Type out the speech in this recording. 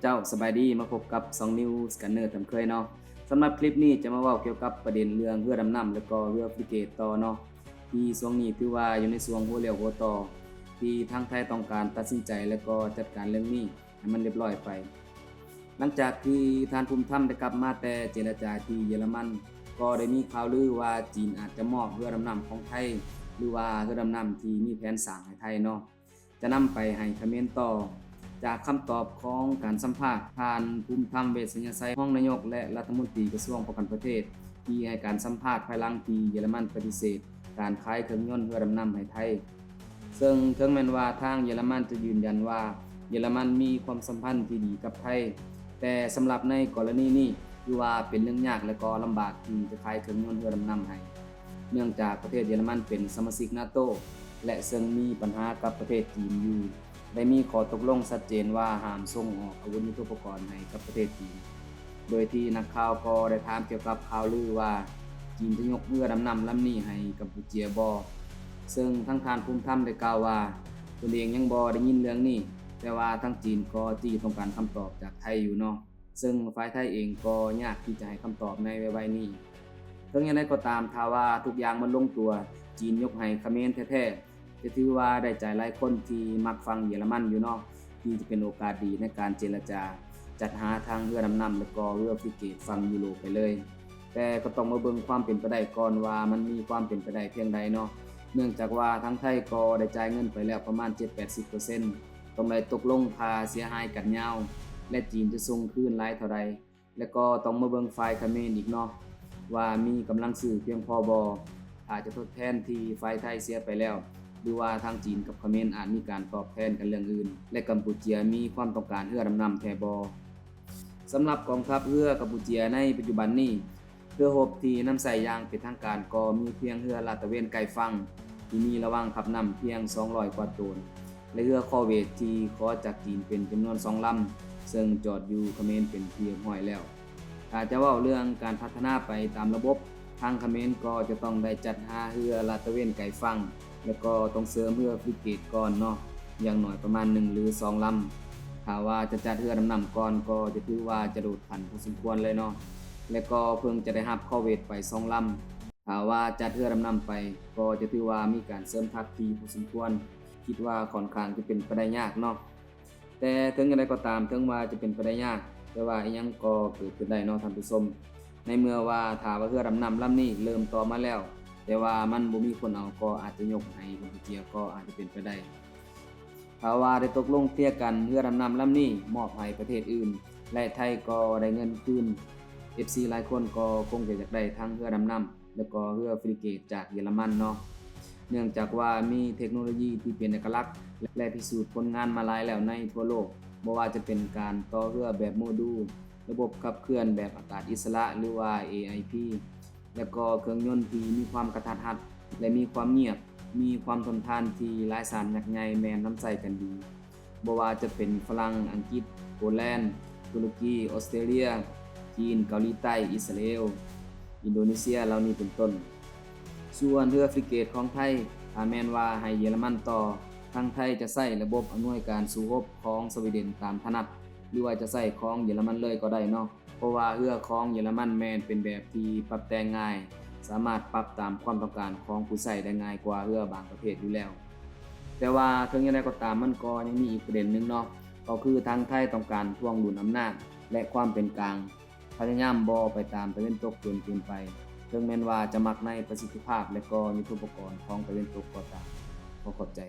ເຈົ້າ ສະບາຍດີ ມາພົບກັບຊ່ອງ News Scanner ຕາມເຄີຍເນາະ. ສຳລັບຄລິບນີ້ຈະມາເວົ້າກ່ຽວກັບປະເດັນເລື່ອງເຮືອດຳນ້ຳ ແລະ ກໍເຮືອຟຣິເກດຕໍ່ເນາະ ທີ່ຊ່ວງນີ້ຖືວ່າຢູ່ໃນຊ່ວງຫົວລຽວຫົວຕໍ່ ທີ່ທາງໄທຕ້ອງການຕັດສິນໃຈ ແລະ ກໍຈັດການເລື່ອງນີ້ໃຫ້ມັນລຽບລ້ອຍໄປ. ຫຼັງຈາກທີ່ທ່ານພູມທຳໄດ້ກັບມາແຕ່ເຈລະຈາທີ່ເຢຍລະມັນ ກໍໄດ້ມີຂ່າວລືວ່າຈີນອາດຈະມອບເຮືອດຳນ້ຳຂອງໄທ ຫຼືວ່າເຮືອດຳນ້ຳທີ່ມີແຜນສ້າງໃຫ້ໄທເນາະ ຈະນຳໄປໃຫ້ຂະເໝນຕໍ່. ຈາກຄຳຕອບຂອງການສຳພາດ ທ່ານ ພູມທຳ ເວດໄຊຍະໄຊ ຮອງນາຍົກ ແລະ ລັດຖະມົນຕີກະຊວງປ້ອງກັນປະເທດ ທີ່ໃຫ້ການສຳພາດພາຍຫຼັງທີ່ເຢຍລະມັນປະຕິເສດການຂາຍເຄື່ອງຍົນເຮືອດຳນ້ຳໃຫ້ໄທ. ເຊິ່ງເຖິງແມ່ນວ່າທາງເຢຍລະມັນຈະຢືນຢັນວ່າເຢຍລະມັນມີຄວາມສຳພັນທີ່ດີກັບໄທ, ແຕ່ສຳລັບໃນກໍລະນີນີ້ ຖືວ່າເປັນເລື່ອງຍາກ ແລະ ກໍລຳບາກທີ່ຈະຂາຍເຄື່ອງຍົນເຮືອດຳນ້ຳໃຫ້ ເນື່ອງຈາກປະເທດເຢຍລະມັນເປັນສະມາຊິກນາໂຕ ແລະ ເຊິ່ງມີບັນຫາກັບປະເທດຈີນຢູ່ ໄດ້ມີຂໍ້ຕົກລົງຊັດເຈນວ່າຫ້າມສົ່ງອອກອາວຸດຍຸດໂທປະກອນໃຫ້ກັບປະເທດຈີນ, ໂດຍທີ່ນັກຂ່າວກໍໄດ້ຖາມກ່ຽວກັບຂ່າວລືວ່າ ຈີນຈະຍົກເຮືອດຳນ້ຳລຳນີ້ໃຫ້ກຳປູເຈຍບໍ່? ເຊິ່ງທາງທ່ານພູມທຳໄດ້ກ່າວວ່າ ຕົນເອງຍັງບໍ່ໄດ້ຍິນເລື່ອງນີ້, ແຕ່ວ່າທາງຈີນກໍຈີ້ຕ້ອງການຄຳຕອບຈາກໄທຢູ່ເນາະ. ເຊິ່ງຝ່າຍໄທເອງກໍຍາກທີ່ຈະໃຫ້ຄຳຕອບໃນໄວໆນີ້. ເຖິງຢ່າງໃດກໍຕາມ, ຖ້າວ່າທຸກຢ່າງມັນລົງຕົວ, ຈີນຍົກໃຫ້ຂະເໝນແທ້ໆ, ຈະຖືວ່າໄດ້ໃຈຫຼາຍຄົນທີ່ມັກຝັ່ງເຢຍລະມັນຢູ່ເນາະ, ທີ່ຈະເປັນໂອກາດດີໃນການເຈລະຈາ ຈັດຫາທັງເຮືອດຳນ້ຳ ແລະ ກໍເຮືອຟຣິເກດຝັ່ງຢູໂຣບໄປເລີຍ. ແຕ່ກໍຕ້ອງມາເບິ່ງຄວາມເປັນໄປໄດ້ກ່ອນວ່າມັນມີຄວາມເປັນໄປໄດ້ພຽງໃດເນາະ, ເນື່ອງຈາກວ່າທາງໄທກໍໄດ້ຈ່າຍເງິນໄປແລ້ວປະມານເຈັດແປດສິບເປີເຊັນ, ຕ້ອງໄດ້ຕົກລົງຄ່າເສຍຫາຍກັນຍາວ ແລະ ຈີນຈະສົ່ງຄືນຫຼາຍເທົ່າໃດ. ແລະ ກໍຕ້ອງມາເບິ່ງຝ່າຍຂະເໝນອີກເນາະ ວ່າມີກຳລັງຊື້ພຽງພໍບໍ່ ຖ້າຈະທົດແທນທີ່ຝ່າຍໄທເສຍໄປແລ້ວ ຫຼືວ່າທາງຈີນກັບຂະເໝນອາດມີການຕອບແທນກັນເລື່ອງອື່ນ ແລະ ກຳປູເຈຍມີຄວາມຕ້ອງການເຮືອດຳນ້ຳແທ້ບໍ່. ສຳລັບກອງທັບເຮືອກຳປູເຈຍໃນປັດຈຸບັນນີ້ ເຮືອຮົບທີ່ນຳໃຊ້ຢ່າງເປັນທາງການກໍມີພຽງເຮືອລາດຕະເວນໃກ້ຝັ່ງ ທີ່ມີລະຫວ່າງຂັບນ້ຳພຽງສອງຮ້ອຍກວ່າໂຕນ ແລະ ເຮືອຄໍເວດທີ່ຂໍຈາກຈີນເປັນຈຳນວນສອງລຳ ເຊິ່ງຈອດຢູ່ຂະເໝນເປັນທີ່ຮຽບຮ້ອຍແລ້ວ. ຖ້າຈະເວົ້າເລື່ອງການພັດທະນາໄປຕາມລະບົບ, ທາງຂະເໝນກໍຈະຕ້ອງໄດ້ຈັດຫາເຮືອລາດຕະເວນໃກ້ຝັ່ງ ແລະ ກໍຕ້ອງເສີມເຮືອຟຣິເກດກ່ອນເນາະ, ຢ່າງໜ້ອຍປະມານໜຶ່ງ ຫຼື ສອງລຳ. ຖ້າວ່າຈະຈັດເຮືອດຳນ້ຳກ່ອນ ກໍຈະຖືວ່າຈະໂດດຂັ້ນພໍສົມຄວນເລີຍເນາະ, ແລະ ກໍເພິ່ງຈະໄດ້ຮັບຄໍເວດໄປສອງລຳ. ຖ້າວ່າຈັດເຮືອດຳນ້ຳໄປ ກໍຈະຖືວ່າມີການເສີມທັບທີ່ພໍສົມຄວນ, ຄິດວ່າຂ້ອນຂ້າງຈະເປັນໄປໄດ້ຍາກເນາະ. ແຕ່ເຖິງຢ່າງໃດກໍຕາມ, ເຖິງວ່າຈະເປັນໄປໄດ້ຍາກ, ແຕ່ວ່າອີ່ຫຍັງກໍເກີດຂຶ້ນໄດ້ເນາະທ່ານຜູ້ຊົມ. ໃນເມື່ອວ່າຖ້າວ່າເຮືອດຳນ້ຳລຳນີ້ເລີ່ມຕໍ່ມາແລ້ວ, ແຕ່ວ່າມັນບໍ່ມີຄົນເອົາ, ກໍອາດຈະຍົກໃຫ້ກຳປູເຈຍ, ກໍອາດຈະເປັນໄປໄດ້. ຖ້າວ່າໄດ້ຕົກລົງເຄລຍກັນ, ເຮືອດຳນ້ຳລຳນີ້ມອບໃຫ້ປະເທດອື່ນ ແລະ ໄທກໍໄດ້ເງິນຄືນ. ເອັຟຊີຫຼາຍຄົນກໍຄົງຈະຢາກໄດ້ທັງເຮືອດຳນ້ຳ ແລະ ກໍເຮືອຟຣິເກດຈາກເຢຍລະມັນເນາະ, ເນື່ອງຈາກວ່າມີເທັກໂນໂລຢີທີ່ເປັນເອກະລັກ ແລະ ພິສູດຜົນງານມາຫຼາຍແລ້ວໃນທົ່ວໂລກ, ບໍ່ວ່າຈະເປັນການຕໍ່ເຮືອແບບໂມດູ, ລະບົບຂັບເຄື່ອນແບບອາກາດອິດສະຫຼະ ຫຼືວ່າ ເອໄອພີ ແລະ ກໍເຄື່ອງຍົນທີ່ມີຄວາມກະທັດຮັດ ແລະ ມີຄວາມງຽບ, ມີຄວາມທົນທານທີ່ຫຼາຍຊາດຍັກໃຫຍ່ແມ່ນນຳໃຊ້ກັນດີ. ບໍ່ວ່າຈະເປັນຝຣັ່ງ, ອັງກິດ, ໂປແລນ, ຕຸລະກີ, ອອສເຕຣເລຍ, ຈີນ, ເກົາຫຼີໃຕ້, ອິດສະຣາເອລ, ອິນໂດເນເຊຍ ເຫຼົ່ານີ້ເປັນຕົ້ນ. ສ່ວນເຮືອຟຣິເກດຂອງໄທ, ຖ້າແມ່ນວ່າໃຫ້ເຢຍລະມັນຕໍ່, ທາງໄທຈະໃຊ້ລະບົບອຳນວຍການສູ້ຮົບຂອງສະວີເດັນຕາມຖະໜັດ, ຫຼືວ່າຈະໃຊ້ຂອງເຢຍລະມັນເລີຍກໍໄດ້ເນາະ. ເພາະວ່າເຮືອຂອງເຢຍລະມັນແມ່ນເປັນແບບທີ່ປັບແຕ່ງງ່າຍ, ສາມາດປັບຕາມຄວາມຕ້ອງການຂອງຜູ້ໃຊ້ໄດ້ງ່າຍກວ່າເຮືອບາງປະເພດຢູ່ແລ້ວ. ແຕ່ວ່າເຖິງຢ່າງໃດກໍຕາມ, ມັນກໍຍັງມີອີກປະເດັນໜຶ່ງເນາະ, ກໍຄືທາງໄທຕ້ອງການທວງດຸນອຳນາດ ແລະ ຄວາມເປັນກາງ, ພະຍາຍາມບໍ່ໄປຕາມຕາເວັນຕົກຈົນເກີນໄປ, ເຖິງແມ່ນວ່າຈະມັກໃນປະສິດທິພາບ ແລະ ກໍຍຸດໂທປະກອນຂອງຕາເວັນຕົກກໍຕາມ. ຂໍຂອບໃຈ.